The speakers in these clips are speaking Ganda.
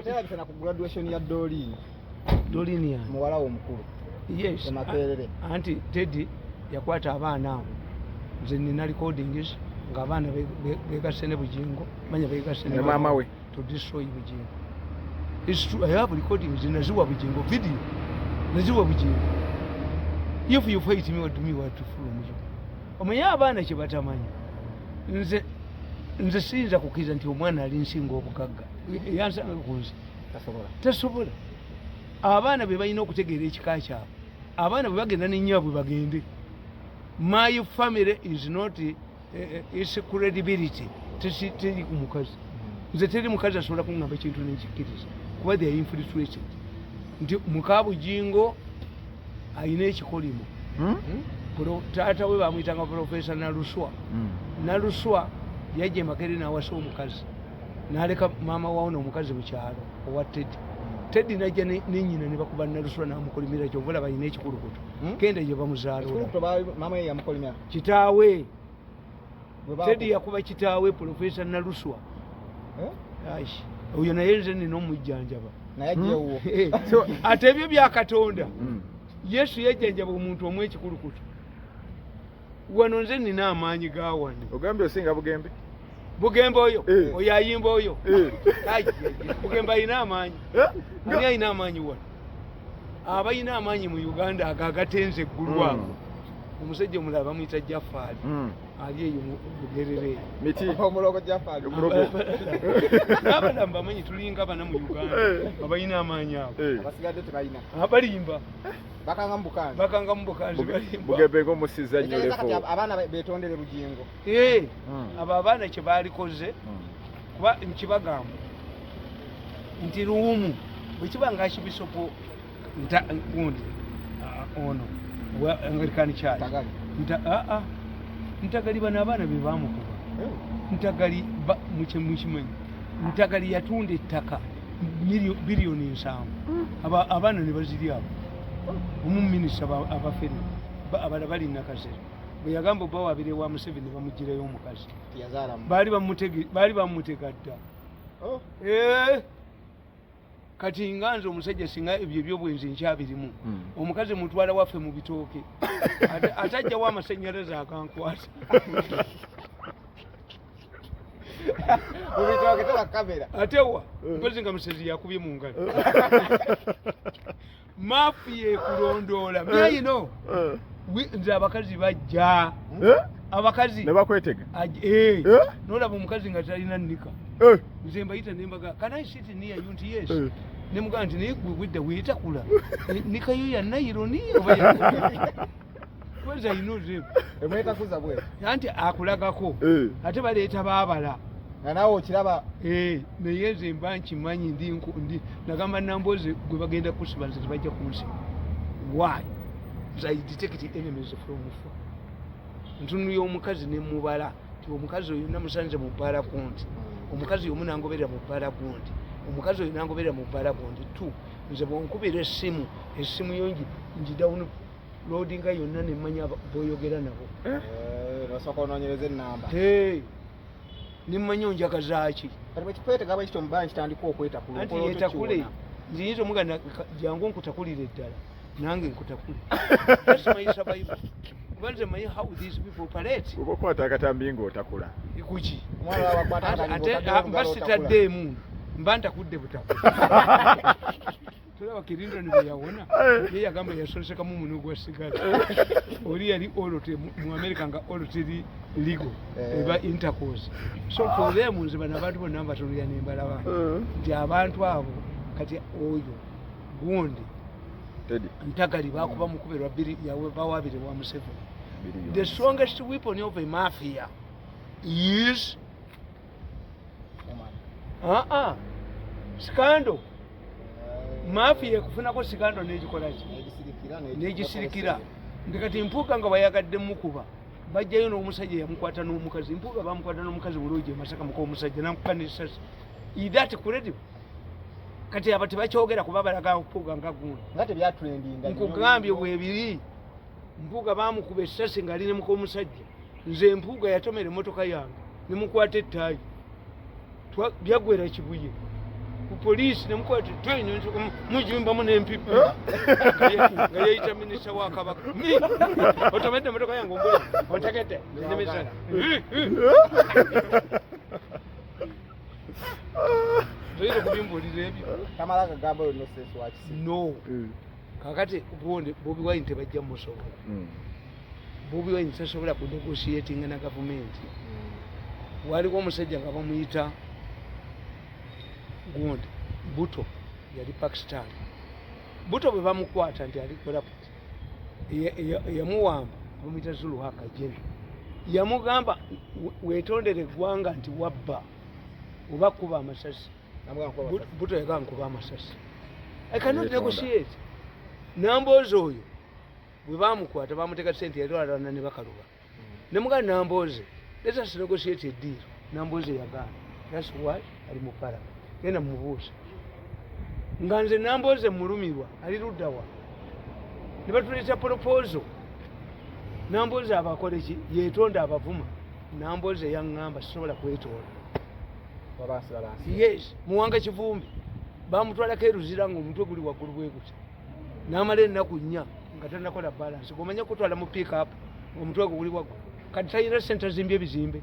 Bujingo teyalabise na ku graduation ya Doreen. Doreen yani Muwala we omukulu. Yes. E Makerere. Anti Teddy yakwata abaana abo. Nze nina recordings ng'abaana begasse ne Bujingo, manya begasse Ne maama we. To destroy Bujingo. It's true, I have recordings, naziwa Bujingo video. Naziwa Bujingo. If you fight me, what do me what to from you? Omanyi abaana kye batamanyi. Nze siyinza kukkiriza nti omwana ali nsinga obugagga. Yansanga ku nsi. Tasobola. Tasobola. Abaana be balina okutegeera ekika kyabwe. Abaana bwe bagenda nennyabwe bagende. My family is not its credibility teri ku mukazi. Nze teri mukazi asobola kuŋŋamba kintu nenkikkiriza, kuba they are infiltrated nti muka Bujingo alina ekikolimo. Taata we bamuyitanga Profesa Naluswa. Naluswa yajja emakere n'awasa omukazi, n'aleka maama wawo n'omukazi mu kyalo owa Teddy. Teddy najja nenyina ne bakuba Naluswa n'amukolimira. Kyova olaba alina ekikulukuto. Kenda gye bamuzaalula. Ekikulukuto maama ye yamukolimira? Kitaawe. Bwe Teddy yakuba kitaawe, Profesa Naluswa. Eh? Ai, oyo naye nze nina omujjanjaba. Naye ajja ewuwo. Ate ebyo bya Katonda. Yesu yajjanjaba omuntu omu ekikulukuto. Wano nze nina amaanyi ga wano. Ogambye osinga Bugembe? Bugembe oyo? Eh. Oyo ayimba oyo? Eh. Ai, Bugembe alina amaanyi? Eh? Ani alina amaanyi wano? Abalina amaanyi mu Uganda ago agatenza eggulu, ago omusajja omulala bamuyita Jafaali. Ali eyo mu Bugerere. Miti. Omulogo Jafali. Omulogo. N'abalala mbamanyi, tulinga bana mu Uganda abalina amaanyi ago. Abasigadde tebalina. Abalimba. Bakanga mu bukanzi. Bakanga mu bukanzi, balimba. Bugembe ng'omusiza nnyo. Ekitegeeza kati level. abaana betondere Bugingo. Eh, abo abaana kye baalikoze, kuba nkibagamba nti luwumu bwe kiba nga Archbishop gundi, ono wa Anglican Church. Ntagali. Aa, Ntagali, bano abaana be bamukuba. Ntagali mukimanyi Ntagali yatunda ettaka 700 billion. Abaana ne baziri abo omu minisita abafere abalala bali Nakasero. Bwe yagamba obba wabire wa Museveni, bamugirayo omukazi. Tiyazaalamu. Baali bamutega dda. Oh. Eh, kati nga nze omusajja, singa ebyo ebyobwenzi nkyabirimu, omukazi mutwala waffe mu bitooke. Ate ajjawo amasanyalaze agankwata. Mu bitooke toba kamera. Ate wa mpozi nga musezi yakubye mu ngalo. Mafia ekulondoola myayino. Nze abakazi bajja. Eh? Abakazi Ne bakwetega. Eh. Eh? Nolaba omukazi nga talina nika. Nze mbayita nembaga, "Can I sit near you?" Nti, "Yes." Nemugamba nti, "Naye gwe wedda weetakula. Eh, nikayo ya nylon oba kweza ino ze?" Emwetakuza bwe. Anti akulagako. Ate baleeta baabala. Nga naawe okiraba. Eh, naye nze mba nkimanyi ndi nagamba Namboze gwe bagenda kusiba, nze tebajja kunsiba. Why? Nze I detect enemies from far. Ntunulya omukazi nemubala ti omukazi oyo namusanze mu bbala gundi, omukazi omu nangoberera mu bbala gundi, omukazi oyo nangoberera mu bbala gundi. Tu nze bwonkubira essimu, essimu yo ngidownloadinga yonna nemanya boyogera nabo. Eh, nosooka onoonyereza ennamba. Hey, nemanya onjagazaaki. Kati bwe kikwetega bwe kityo mu bbanga kitandika okwetakula. Anti okola otya? Yetakule. Okiwona? Nziyinza omuganda, jangu nkutakulire eddala, nange nkutakule. That's my survival. Kuba nze manyi how these people operate. Oba okwata akatambi ng'otakula. Kuki? Omwana waba akwata Ate akatambi ate, ng'otaddewo mba olugalo otakula. sitaddeemu, mba ntakudde butakula. Tolaba Clinton bwe yawona? Ye yagamba yasonsekamu muno gwa sigala. Oli yali olote mu America nga olo teri legal. Eba intercourse. So for them, nze bano abantu bonna mbatunulira nembalaba nti abantu abo kati oyo gundi Teddy. Ntagali bakuba mukube lwa bbiri bawabire wa Museveni. Billions. The strongest weapon of a mafia is Omwana. Scandal. Mafia ekufunako scandal negikolaki? Negisirikira. Negisirikira. Nti kati Mpuuga nga bayagadde mukuba, bajjayo n'omusajja yamukwata n'omukazi. Mpuuga bamukwata n'omukazi bulungi e Masaka, muka omusajja namukuba nesasi. Is that credible? Kati aba tebakyogera kuba balaga Mpuuga nga gundi. Nga tebyatrendinga. Nkugambye bwebiri. Mpuuga bamukuba essasi ng'ali ne muka omusajja. Nze Mpuuga yatomera emmotoka yange nemukwata ettaayi. Byaggwera Kibuye. Ku poliisi nemukwata mujumbamu n'empipi nga yeyita minisita wa Kabaka. Mi otomedde emotoka yange ombula ontegedde nemisa. Toyinza okubimbuulira ebyo. Tamala kagamba oyo nonsense wa kisiru. No. Kakati gundi Bobi Wine tebajja musobola. Bobi Wine tasobola kunegotiatinga na gavumenti. Waliwo omusajja nga bamuyita gundi Bhutto, yali Pakistan. Bhutto bwe bamukwata nti ali corrupt, yamuwamba bamuyita Zuluhaka Jena, yamugamba, "Weetondere eggwanga nti wabba oba kuba amasasi." Namugamba kuba basasi. Bhutto yagamba, "Nkuba amasasi, I cannot Yeetonda. negotiate." Nambooze oyo bwe bamukwata bamuteeka sente, yali alwana ne Bakaluba. Nemugamba, "Nambooze, let us negotiate a deal." Nambooze yagaana. That's why ali mu parliament. Genda mumubuuze nga nze Nambooze mulumirwa ali luddawa ne batuleeta proposal. Nambooze abakole ki? Yeetonda abavuma. Nambooze yaŋŋamba, "Sisobola kwetonda." Babansi babansi. Yes. Muwanga Kivumbi bamutwalako eruzira nga omutwe guli waggulu bwe guti, n'amala ennaku 4 nga tanakola balance. Gomanya kutwala mu pickup, omutwe gwe guli waggulu. Kati talina sente zimbye ebizimbe.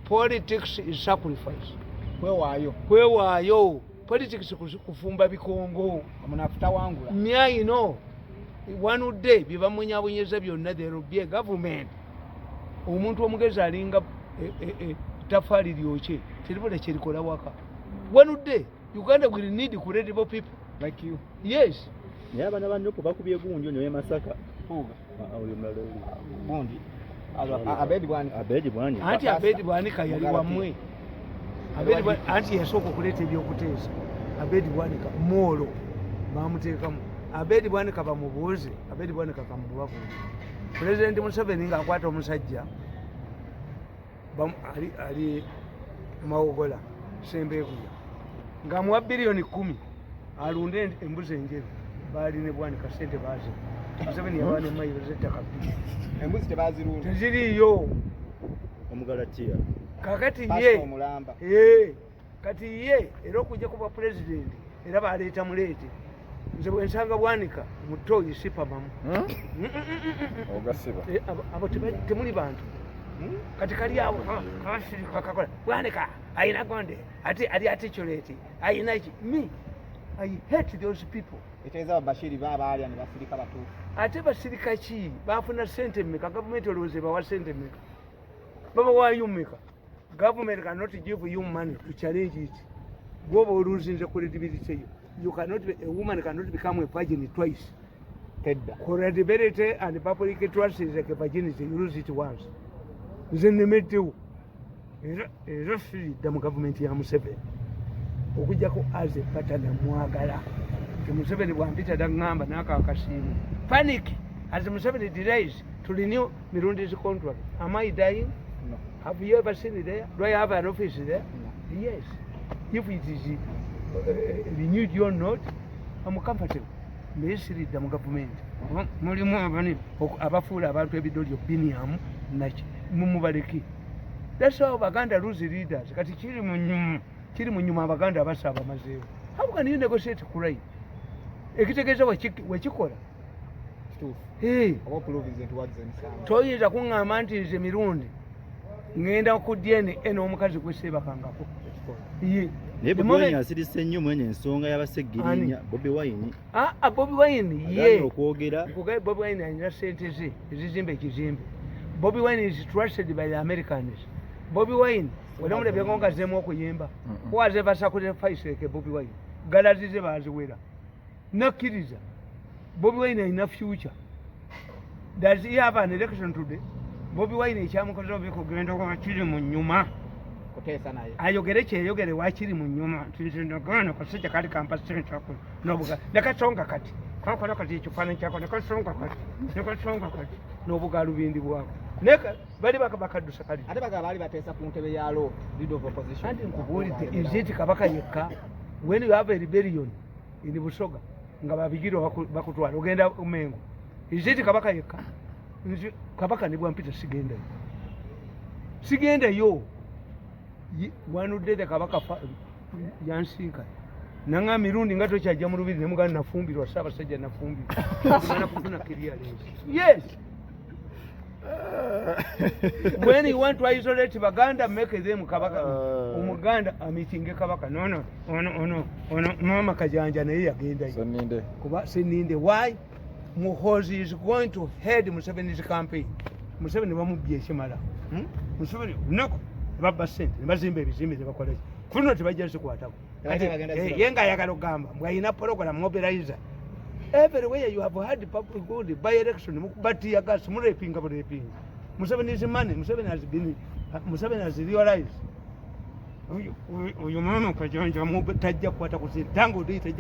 Politics is sacrifice. Kwewaayo. Kwewaayo. Politics kufumba bikongo. Omunafu tawangula. Myayino wanudde bye bamunyabunyeza byonna. There will be a government. Omuntu omugezi alinga tafaali lyokye, teribula kyerikola waka. Wanudde Uganda will need credible people Like you. Yes. Naye abaana ba NUP bakubye gundi ono Masaka. Puga. Ah, oyo mulala oli. Gundi. Abedi Bwanika. Abedi Bwanika. Anti Abedi Bwanika yali Mugalati. wammwe. Anti yasooka okuleeta ebyokuteesa. Abedi Bwanika moolo bamuteekamu. Abedi Bwanika bamubuuze. Abedi Bwanika kamubabuuze. Pulezidenti Museveni ng'akwata omusajja ali Mawogola Sembeguya ng'amuwa 10 biliyoni alunde embuzi enjeru, baali ne Bwanika sente baazi. Museveni yawa ne mayiro z'ettaka 2. Embuzi tebazirunda. Teziriiyo. Omugalatiya. Kakati Pastor ye omulamba. Ee, kati ye era okujja kuba pulezidenti era baleeta muleete. Nze bwe nsanga Bwanika mutoyi sipamamu. Ogasiba. Eh, abo temuli bantu. Kati kali awo kabasirika kakola Bwanika ayina gonde ati ali articulate ayina ki. Me, I hate those people. Eteeza Bashiri baba alya ne basirika batuufu. Ate basirika ki? Bafuna sente mmeka? Gavumenti olowooza ebawa sente mmeka? Babawaayo mmeka? Government cannot give you money to challenge it. Gwoba oluzinze credibility yo. You cannot be, a woman cannot become a virgin twice. Tedda. Credibility and public trust is like a virginity, you lose it once. Nze nemeddewo era siridda mu gavumenti ya Museveni okujjako as a partner. Mwagala nti Museveni bwampita daŋŋamba n'akakasiimu panic as Museveni delays to renew Mirundi's contract. Am I dying? No. Have you ever seen it there? Do I have an office there? No. Yes. If it is renewed or not, I'm comfortable. Naye siridda mu gavumenti. Mulimu abani abafuula abantu ebidolyo biniamu naki mumubaleke. That's how Baganda lose leaders. Kati kiri mu nyuma, kiri mu nyuma. Abaganda abasa abamazeewo. How can you negotiate crime? Ekitegeeza wekikola. Kituufu. Hey. Oba okulovinze nti wazza emisango. Toyinza kuŋŋamba nti nze Mirundi ŋŋenda ku DNA n'omukazi gwe seebakangako. Ekikola. Ye. Naye The Bobi moment- Wine asirise nnyo mwene ensonga y'abaseggirinya. Bobi Wine Ah, ah, Bobi Wine agaanye ye okwogera. Nkugaye Bobi Wine alina sente ze ezizimba ekizimbe. Bobi Wine is trusted by the Americans. Bobi Wine olamulabyeko nga azzeemu okuyimba. Who has ever sacrificed like Bobi Wine? Galazi ze baziwera nakkiriza. Bobi Wine alina future. Does he have an election today? Bobi Wine ekyamukoze obi kugenda wakiri mu nyuma. Kuteesa naye. Ayogere kyeyogere wakiri mu nyuma nti nze ndagaana kasajja kali kampa sente ako nobuga nekasonga kati kakola kati ekifaananyi kyako nekasonga kati nekasonga kati n'obugalubindi bwako naye bali bakaddusa kali. Ate bagaba baali bateesa ku ntebe ya law leader of opposition. Anti nkubuulidde, is it Kabaka yekka? When you have a rebellion in Busoga nga babigirwa bakutwala ogenda Mengo, is it Kabaka yekka? Nze Kabaka ne bwampita sigendayo, sigendayo. Wanudde the Kabaka yansinkana. Nanga mirundi nga tokyajja mu lubiri, nemuganda nafumbirwa, Ssaabasajja nafumbirwa, ngana kufuna clearance. Yes, when you want to isolate Baganda, make them Kabaka. Omuganda amitinge Kabaka. Nono ono ono ono mama Kajanja naye yagendayo. Seninde. Kuba Seninde, why Muhozi is going to head Museveni's campaign? Museveni bamubbye ekimala. Museveni lunaku babba sente ne bazimba ebizimbe, ne bakola ki, kuno tebajja zikwatako. Ate bagenda ziraba. Ye ng'ayagala okugamba mbw ayina program mobilizer everywhere. You have had public good by election, mukuba tear gas, murepinga burepinga. Museveni is money. Museveni has been, Museveni has realized oyu mama Kajanja tajja kukwata ku sente tangu tajja.